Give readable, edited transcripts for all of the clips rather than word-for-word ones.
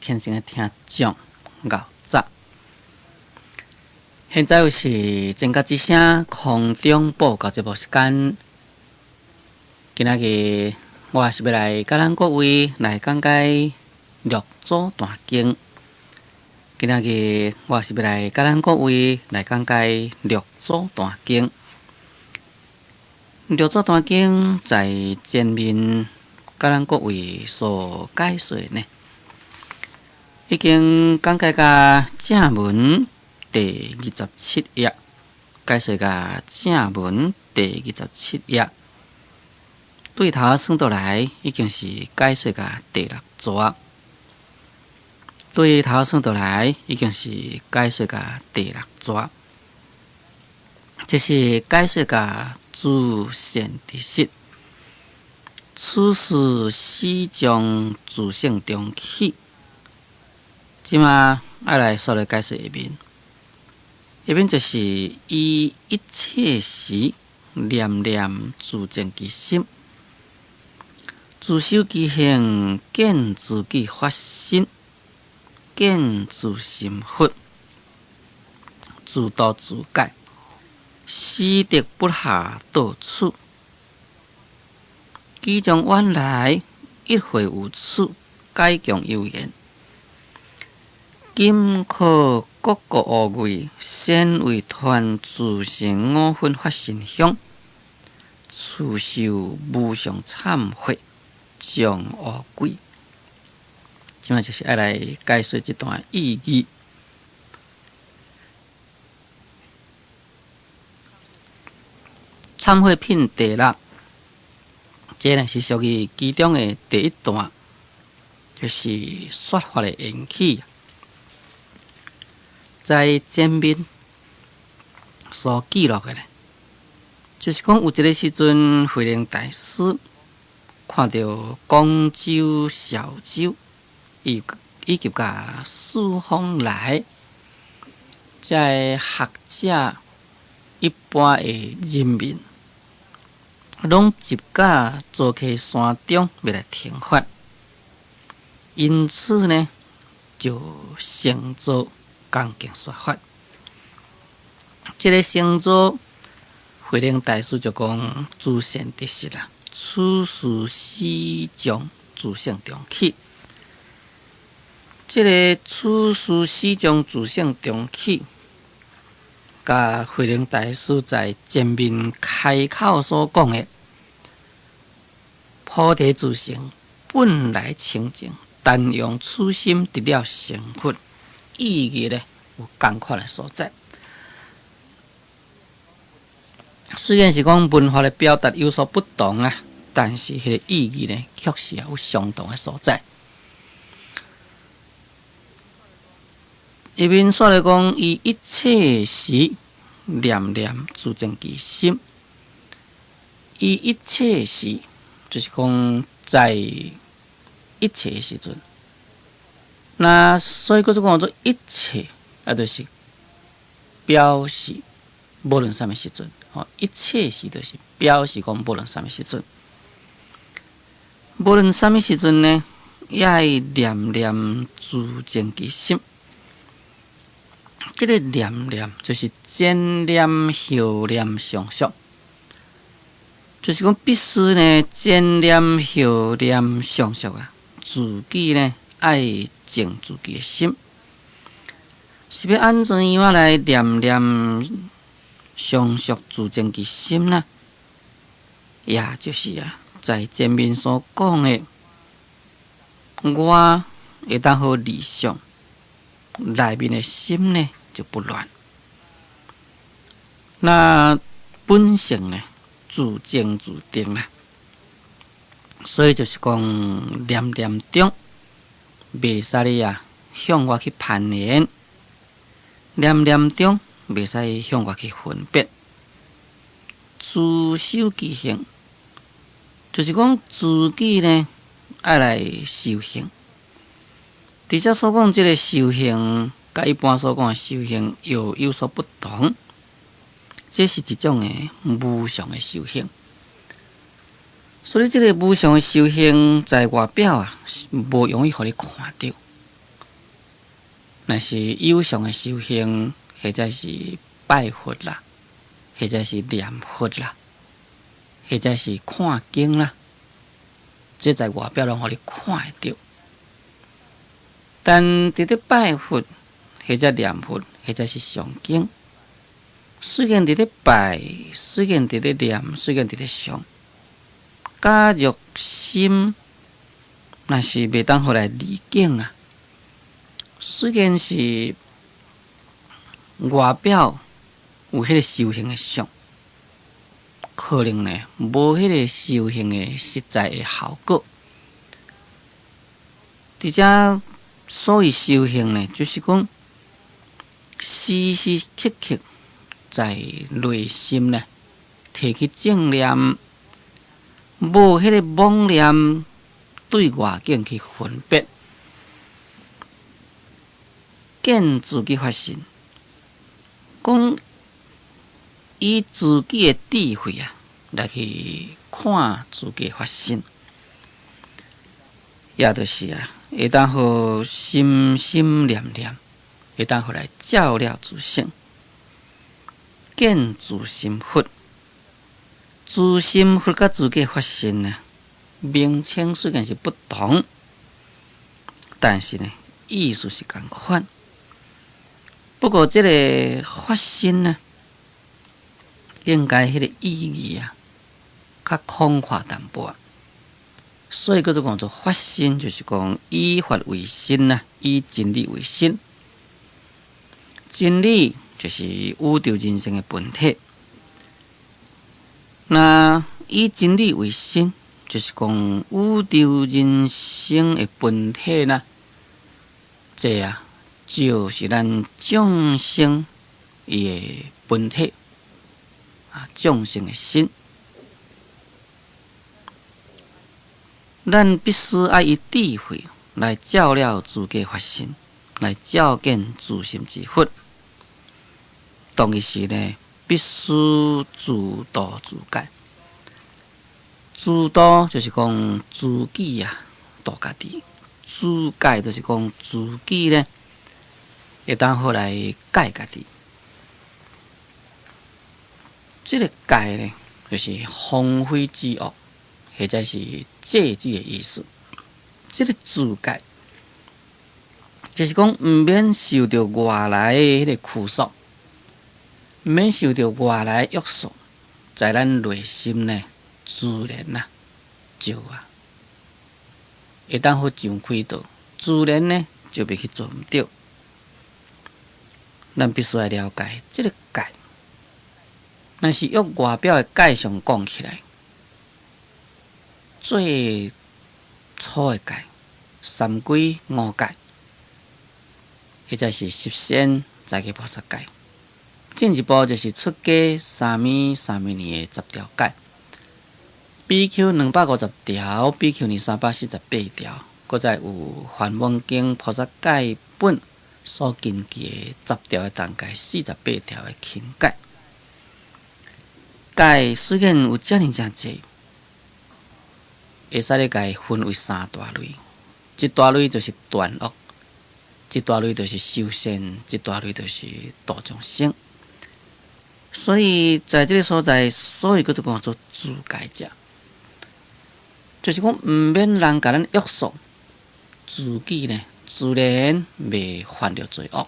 虔誠的聽眾，𠢕早。現在又是前甲之聲空中報告節目時間。今仔日我是欲來佮咱各位來講解六祖壇經。今仔日我是欲來佮咱各位來講解六祖壇經。六祖壇經在前面佮咱各位所解說呢，已經講解到正文第二十七頁，解說到正文第二十七頁，對頭算倒來已經是解說到第六逝。對頭算倒來已經是解說到第六逝，這是解說到自善知識，此事始將自性中起。這馬愛來煞來解說下面，下面就是以一切時念念自淨其心，自修其行，見自己法身，見自心佛，自度自解，始得不下到此。其中往來一會有此解強有言。今可各個學位，先為傳自性五分法身香，次受無上懺悔，將惡鬼。這馬就是愛來解說這段意義。懺悔品第六，這呢是屬於其中的第一段，就是說法的緣起。在前面所記錄的呢，就是講有一个時陣，慧能大師看著廣州、潮州以及佮四方來遮个學者一般的人民，攏集佮糟溪山中欲來聽法，因此呢，就成做恭敬說法。這个成做慧能大師就講諸善知識啦，此事始將自性中起。這个此事始將自性中起，佮慧能大師在前面開口所講的菩提自性本來清淨，但用此心得了成佛，意義呢有仝款的所在。雖然是講文化的表達有所不同啊，但是彼個意義呢，確實有相同的所在。下面煞來講，以一切時念念自淨其心，以一切時就是講在一切的時陣。那所以閣做講做一切，啊，就是表示無論啥物時陣，吼，一切時就是表示講無論啥物時陣，無論啥物時陣呢，也愛念念自淨其心。這个念念就是前念後念相續，就是講必須呢前念後念相續啊，自己呢愛淨自己的心，是欲按怎樣來念念相續自淨其心呢？也就是啊，在前面所講的，我會當好理想。內面的心呢就不亂，那本性呢自淨自定啦，所以就是講念念中袂使你啊向外去攀緣，念念中袂使向外去分別，自修其行，就是講自己呢愛來修行。佇遮所講這个修行，佮一般所講的修行又有所不同。這是一種的無常的修行。所以這个無常的修行在外表啊，無容易予你看著。若是有相的修行，或者是拜佛啦，或者是念佛啦，或者是看經啦，這在外表攏予你看會著。但佇咧拜佛，或者念佛，或者是誦經，雖然佇咧拜，雖然佇咧念，雖然佇咧誦，假若心若是袂當予來離境啊，雖然是外表有彼個修行的相，可能呢無彼個修行的實在的效果。佇遮所謂修行呢，就是講時時刻刻在內心呢提起正念，無彼個妄念對外境去分別，見自己法身，講以自己的智慧啊來去看自己的法身，也就是啊，會當予心心念念，會當予來照了自性，見自心佛，自心佛佮自己法身呢，名稱雖然是不同，但是呢，意思是仝款。不過這个法身呢，應該彼个意義啊，較廣闊淡薄仔。所以叫做講做法身，就是講以法為身啊，以真理為身。真理就是宇宙人生的本體。那以真理為身，就是講宇宙人生的本體啦。這啊，就是咱眾生伊的本體啊，眾生的心。咱必須愛以智慧來照了自己法身，來照見自心之佛。當彼時呢，必須自度自戒。自度就是講自己啊，度家己；自戒就是講自己呢，會當好來戒家己。這个戒呢，就是防非止惡，或者是制止的意思。這个自戒，就是講毋免受著外來的彼个拘束，毋免受著外來約束，在咱內心呢，自然啊，就啊，會當好上開道，自然呢就袂去做毋著。咱必須愛了解這个戒，若是用外表的戒相講起來，最初的戒，三歸五戒，或者是十善財給菩薩戒，進一步就是出家沙彌沙彌尼的十條戒，比丘250條，比丘尼348條，閣再有《梵網經》菩薩戒本所根據的十條的重戒，48條的輕戒。戒雖然有遮爾誠濟，會使咧共伊分為三大類，一大類就是斷惡，一大類就是修善，一大類就是度眾生。所以在這个所在，所以叫做講做自戒者，就是講毋免人共咱約束，自己呢自然袂犯著罪惡。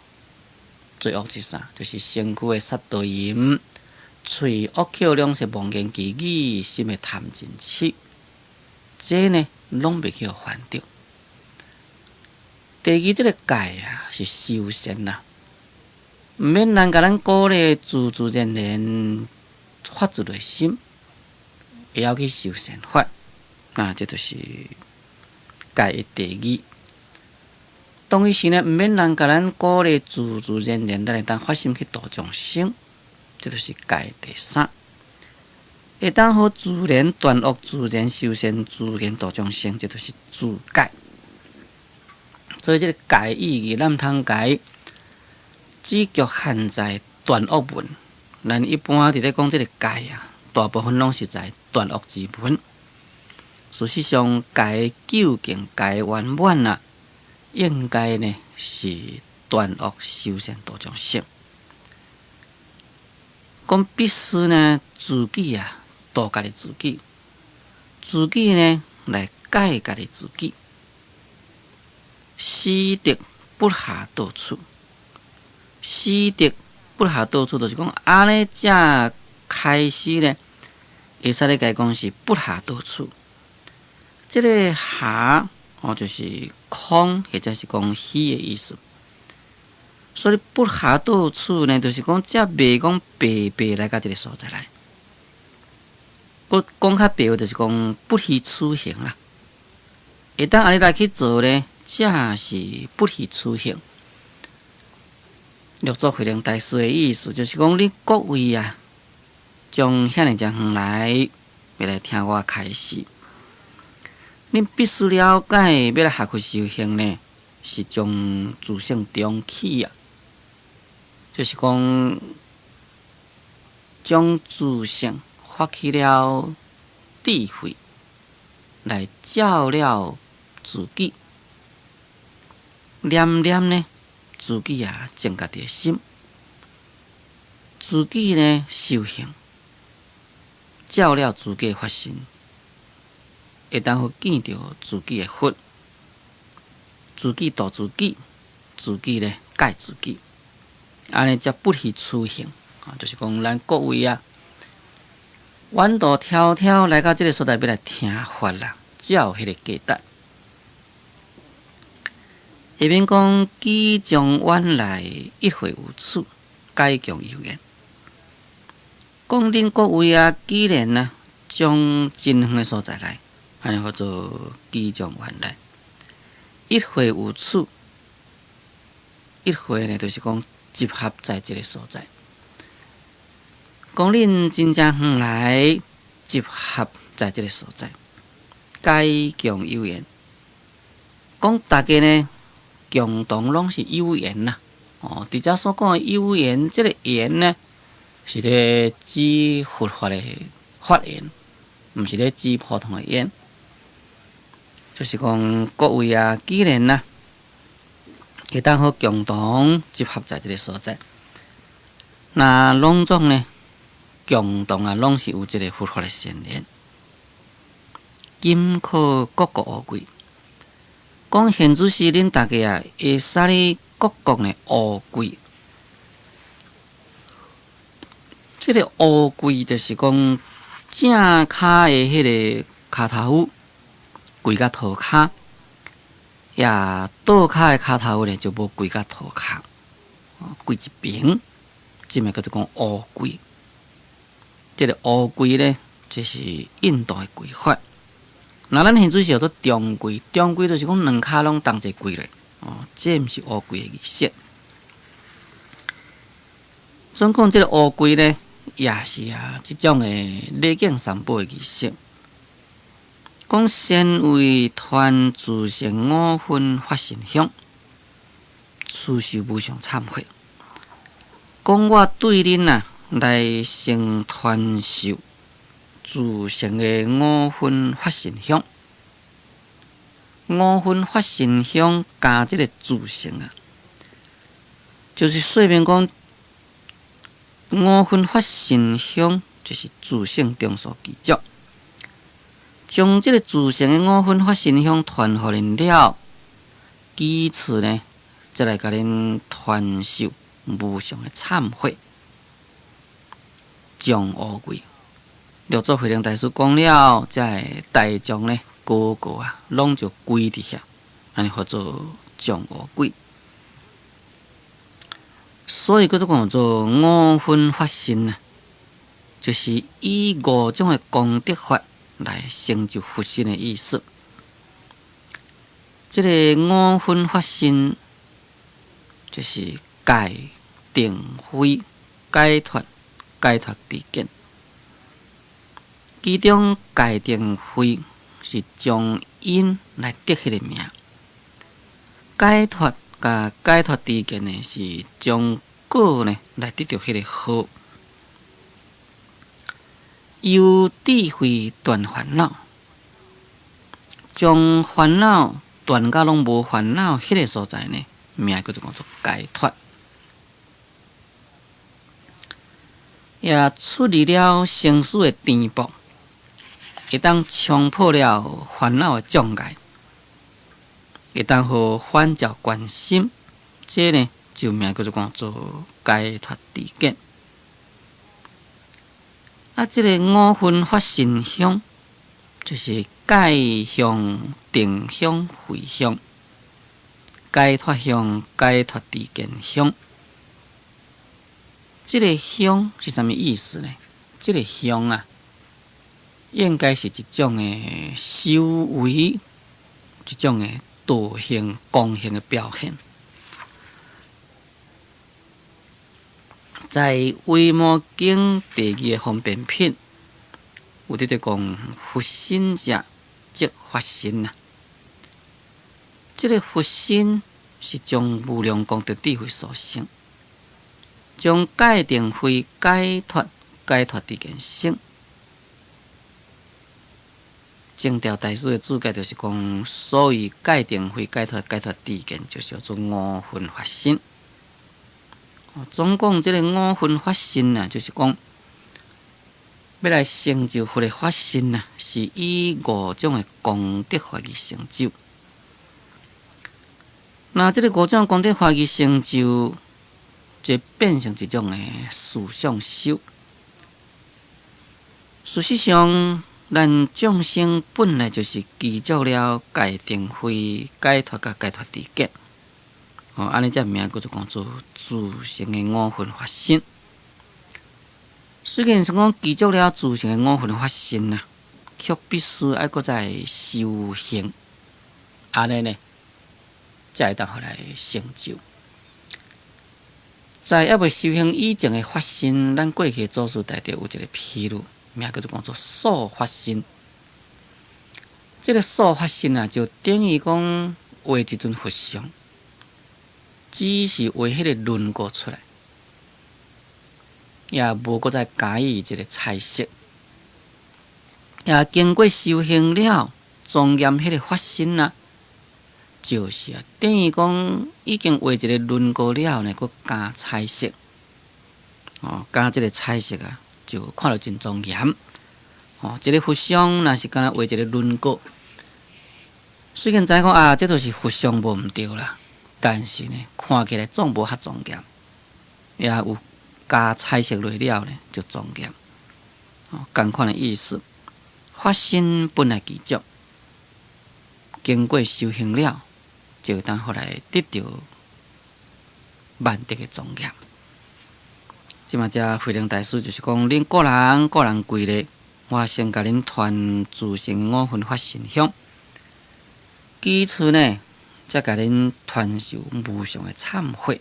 罪惡是啥？就是身軀的殺盜淫、喙惡口兩舌妄言綺語、心的貪嗔癡，這呢攏袂去予犯著。第二，這个戒啊是修善啦，毋免人共咱鼓勵，自自然然發自內心，會曉去修善法。那這就是戒的第二。當彼時呢，毋免人共咱鼓勵，自自然然，咱會當發心去度眾生，這就是戒第三。會當予自然斷惡、自然修善、自然度眾生，這就是自戒。所以這个戒意義，咱毋通共伊只局限在斷惡門。咱一般佇咧講這个戒啊，大部分攏是在斷惡之門。事實上，戒究竟戒圓滿啊，應該呢是斷惡修善度眾生。講必須呢，自己啊度家己自己，自己呢來改家己自己，始得不下道處，始得不下道處，就是講按呢才開始呢，會使咧共伊講是不下道處。這个下哦，就是空或者是講虛的意思。所以不下道處呢，就是講才袂講白白來到這个所在來。閣講較白話，就是講不虛此行啦。會當按呢來去做呢，才是不虛此行。六祖慧能大師的意思，就是講恁各位啊，從遐爾遮遠來，欲來聽我開示。恁必須了解，欲來學佛修行呢，是從自性中起啊，就是講將自性發起了智慧，來照了自己，念念呢，自己啊，正家己的心，自己呢修行，照了自己的法身。會當好見著自己的佛，自己度自己，自己咧改自己，按呢才不虛此行啊！就是講，咱各位啊，遠途迢迢來到這个所在，欲來聽法啦，才有彼个價值。下面講，舉將遠來，一會有處，解共有緣。講恁各位啊，既然啊，將真遠的所在來。按呢號做舉將遠來，一會有處，一會呢，就是講集合在這个所在。講恁真正遠來集合在這个所在，解共有緣。講大家呢，共同攏是有緣啦。哦，佇遮所講的有緣，這个緣呢，是咧指佛法的法緣，毋是咧指普通的緣。就是講各位啊，既然啊，會當好共同集合在這个所在，那攏總呢，共同啊，攏是有這个佛法的善緣。今可各國烏跪，講現此時恁大家啊，會使咧各國呢烏跪。這个烏跪就是講正跤的彼个跤頭趺。跪甲塗跤，也倒跤的跤頭呢就無跪甲塗跤，跪一爿，這物叫做講烏跪。這个烏跪呢，這是印度的跪法。那咱現在是叫做中跪，中跪就是講兩跤攏同齊跪咧，哦，這毋是烏跪的儀式。總講這个烏跪呢，也是啊，這種的禮敬三寶的儀式。講先為傳自性五分法身香，出受無上懺悔。講我對恁啊來先傳授自性的五分法身香，五分法身香加這个自性啊，就是說明講五分法身香就是自性中所具足。將這个自性的五分法身香傳予恁了，其次呢，再來共恁傳授無上的懺悔，將烏跪。六祖慧能大師講了，這个大眾呢，個個啊，攏就跪佇遐，按呢號做將烏跪。所以叫做講做五分法身啊，就是以五種的功德法來成就佛身的意思。這个五分法身就是戒、定、慧、解脫、解脫知見。其中戒、定、慧是將因來得彼个名，解脫佮解脫知見呢是將果呢來得著彼个號。由智慧斷煩惱，將煩惱斷甲攏無煩惱，彼个所在呢，名叫做講做解脫。也出離了生死的顛簸，會當衝破了煩惱的障礙，會當予返照觀心，這呢就名叫做講做解脫知見。啊，這个五分法身香，就是戒香、定香、慧香、解脫香、解脫知見香。這个香是啥物意思呢？這个香啊，應該是一種的修為，一種的道行、功行的表現。在《維摩經》第二个方便品，有佇咧講佛身者，即法身啊。這个佛身是將無量功德智慧所成，將戒定慧解脫、解脫知見成。正調大師的注解就是講，所謂戒定慧解脫、解脫知見，就是叫做五分法身。總講這个五分法身啊，就是講欲來成就佛的法身啊，是以五種的功德法而成就。那這个五種功德法而成就，就變成一種的事相修。事實上，咱眾生本來就是具足了戒定慧解脫佮解脫知見。哦，按呢才名叫做講做自性的五分法身。雖然是講具足了自性的五分法身啊，卻必須愛閣再修行，按呢呢，才會當予來成就。在猶未修行以前的法身，咱過去祖師大德有一个譬喻，名叫做講做素法身。這个素法身啊，就等於講畫一尊佛像。只是畫彼个輪廓出來，也無閣再加以一个彩色。也經過修行了，莊嚴彼个法身啊，就是啊，等於講已經畫一个輪廓了呢，閣加彩色。哦，加這个彩色啊，就看著真莊嚴。哦，一个佛像若是干焦畫一个輪廓，雖然知影講啊，這就是佛像無毋對啦。但是呢，看起來總無較莊嚴，也有加彩色落了呢，就莊嚴。哦，仝款的意思。法身本來具足，經過修行了，就會當予來得著萬德的莊嚴。這馬遮慧能大師就是講，恁各人各人歸咧，我先共恁傳自性五分法身香。其次呢，才共恁傳授無上的懺悔。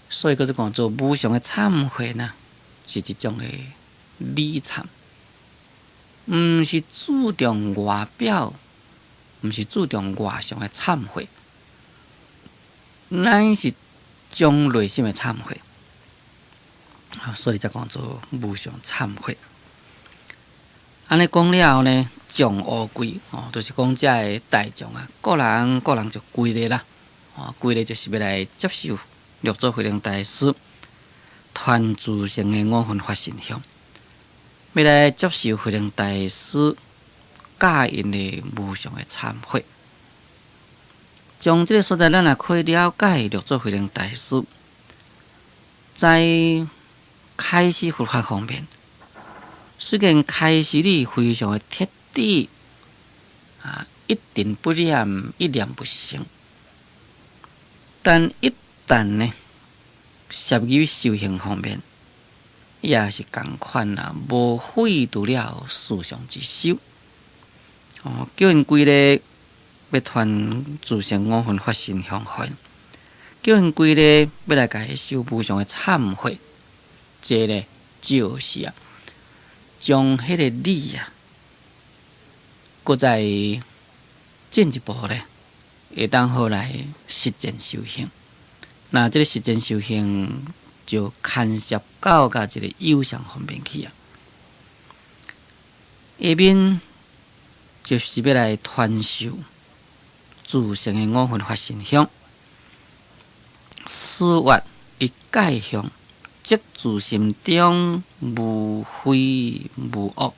所以閣做講做無上的懺悔呢，是一種的禮懺，毋是注重外表，毋是注重外相的懺悔，乃是將內心的懺悔。所以才講做無上懺悔。按呢講了後呢，眾烏歸哦，就是講遮个大眾啊，各人各人就歸咧啦。哦，歸咧就是欲來接受六祖慧能大師傳自性的五分法身香，欲來接受慧能大師教𪜶的無上的懺悔。從這个所在，咱也可以了解六祖慧能大師在開示佛法方面，雖然開示得非常的徹底，啊，一塵不染，一念不生，但一旦呢，涉入修行方面，也是仝款啊，無廢除了事相之修。哦，叫𪜶歸咧欲傳自性五分法身香予𪜶，叫𪜶歸咧欲來共伊修無上的懺悔，這个就是啊，將彼个理啊，閣再進一步咧，會當予來實踐修行。那這个實踐修行就牽涉到共一个有相方面去啊。下面就是欲來傳授自性的五分法身香。四月以戒向，即自心中無非無惡，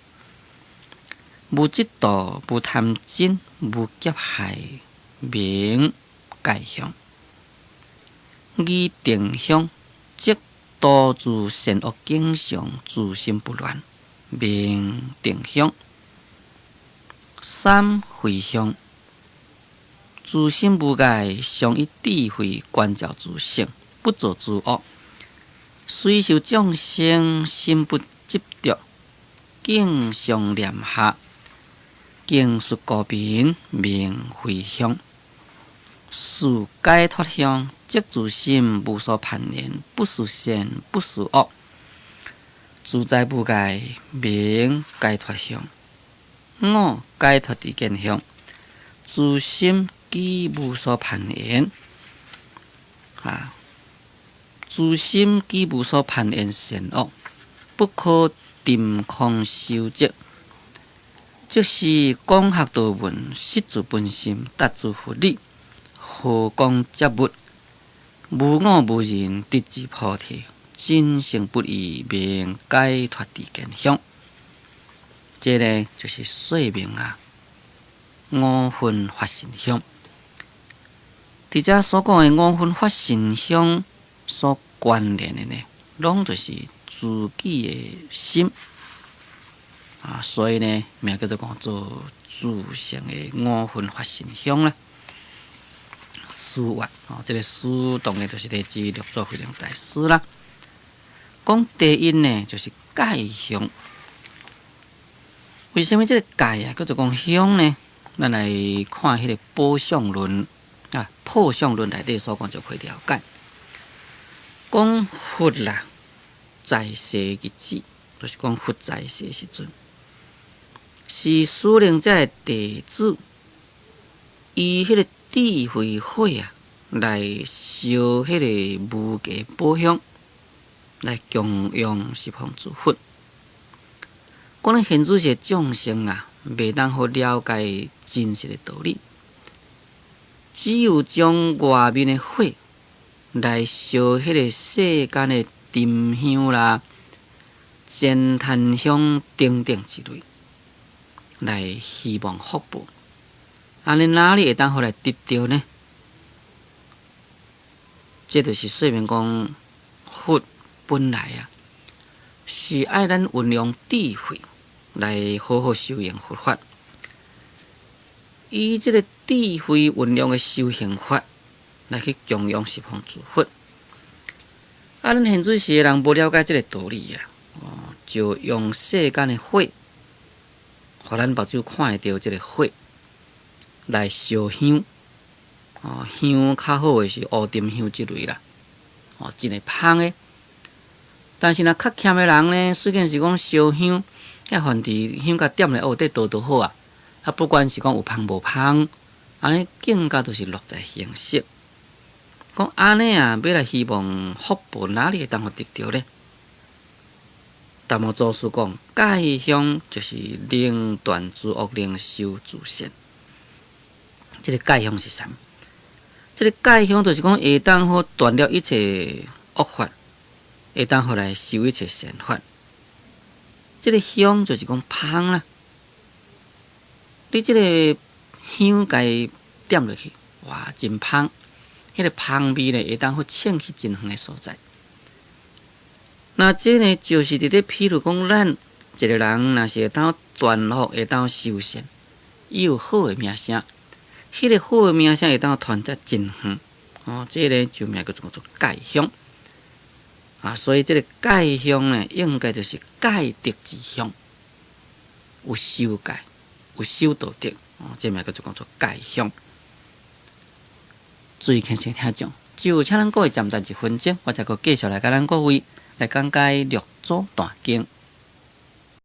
無嫉妒、無貪嗔、無挾害，名戒向。二定向，即多住善惡景象，自心不亂，名定向。三回向，自心無礙，常以智慧觀照自性，不造諸惡，雖受眾生心不執著，境相念下，敬述高頻，名回向。四解脫向，即自心無所攀緣，不屬善，不屬惡，自在無礙，名解脫向。五解脫知見向，自心既無所攀緣，啊，自心既無所攀緣善惡，不可沉空修積，即是廣學多聞，識自本心，達諸佛理，和光接物，無我無人，直至菩提，真性不異，名解脫知見向。這个就是說明啊，五分發心香。佇遮所講的五分發心香所關聯的呢，攏就是自己的心啊，所以呢，名叫做講做自性的五分發心香啦。師曰哦，這个師當然就是來自六祖慧能大師啦。講第一呢，就是戒香。為啥物這个戒啊叫做講香呢？咱來看彼个《寶相論》啊，《破相論》內底所講就可以了解。講佛啦，在世日子，就是講佛在世時陣，是使令這个弟子以彼个智慧火啊，來燒彼个無價寶香，來供養十方諸佛。講咱現世的眾生啊，袂當好了解真實的道理，只有將外面的火來燒彼个世間的沉香啦、煎檀香等等之類，來希望福報。按呢哪裡會當予來得著呢？這就是說明講佛本來啊，是愛咱運用智慧來好好修行佛法。以這個智慧運用的修行法來去供養十方諸佛。啊，咱現世的人無了解這個道理啊，哦，就用世間的火，予咱目睭看會著這個火來燒香。哦，香較好的是烏沉香這類啦，哦，真會芳的。但是若較儉的人呢，雖然是講燒香，遐番佇香共點咧，哦，佇倒就好啊。啊，不管是講有芳無芳，按呢更加都是落在形式。講按呢啊，欲來希望福報哪裡會當予得著呢？達摩祖師講，戒香就是能斷諸惡，能修諸善。這个戒香是啥物？這个戒香就是講會當好斷了一切惡法，會當予來修一切善法。這个香就是講芳啦。你這个香共點落去，哇，真芳！彼个芳味呢，會當予衝去真遠的所在。那這呢，就是佇咧，譬如講，咱一个人若是會當斷惡，會當修善，伊有好的名聲，彼个好的名聲會當傳得真遠。哦，這个就名叫做做戒香。啊，所以這个戒香呢，應該就是戒德之香，有修戒，有修道德，哦，這名叫做講做戒香。注意聽聽眾，就請咱各位暫停一分鐘，我再閣繼續來共咱各位來講解六祖壇經。